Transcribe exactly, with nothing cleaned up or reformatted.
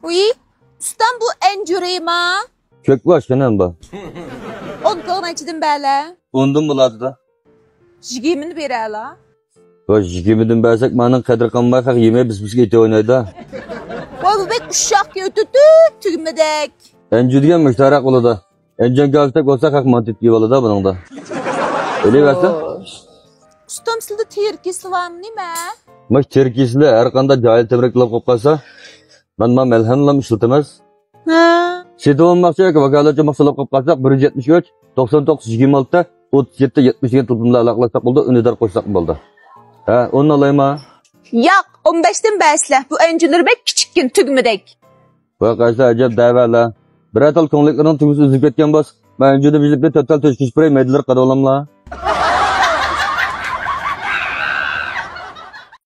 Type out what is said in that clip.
ۋۇي، ئۇستام، بۇ ئەنجۈرىما؟ كۆك باش، قېنى بار. ئون كوڭ نەچچىدىن بەرلە؟ ئوندىن بولاتىدۇ. يىگىرمىنى بېرەلا. ۋاي، يىگىرمىدىن بەرسەك، مانىڭ قەدرى قالماي، خەق يېمەي بىس-بىسكە ئېتىۋ ئوينايدۇ. ۋاي، بۇ بەك ئۇششاق كۆتۈتۈپ تۈگمىدەك. ئەنجۈ دېگەن مۇشتاراق بولىدۇ. ئەنجان گاۋتەك بولسا، خەق مانتىت يېيىۋالىدۇ بۇنىڭدا. ئېلىۋەرسە. ئۇستام، سىلدە تېرە كېسىلى بارمۇ نېمە؟ ماش تېرە كېسىلى ھەر قانداق جاھىل تېمرەك قىلىپ قويۇپ قالسا، مەن ما مەلھەملەم ئىشلىتىمىز. ھە. سېتىۋالماقچى ياكى ۋاكالەتچى ماقسىتلاپ قويۇپ قالساق، بىر يۈز يەتمىش ئۈچ، توقسان توققۇز، يىگىرمە ئالتە، ئوتتۇز يەتتە، يەتمىش دېگەن تېلېفوندا ئالاقىلەشسەك بولىدۇ، ئۈندىدار قوشساق بولىدۇ. ھە، ئون ئالايما؟ ياق، ئون بەشتىن بەرسىلە. بۇ ئەنجۈلىرى بەك كىچىككىن، تۈگمىدەك. ۋاي قايسى ئەجەب دەۋەلە. بىرەر تال كۆڭلەكلىرىنىڭ تۈگمىسى ئۈزۈلۈپ كەتكەن بولسا، مەن ئەنجۈدە بېجىرىپ بىر تۆت تال تۆشۈكۈچ بېرەي، مەيدىلىرى قارىۋالاملا.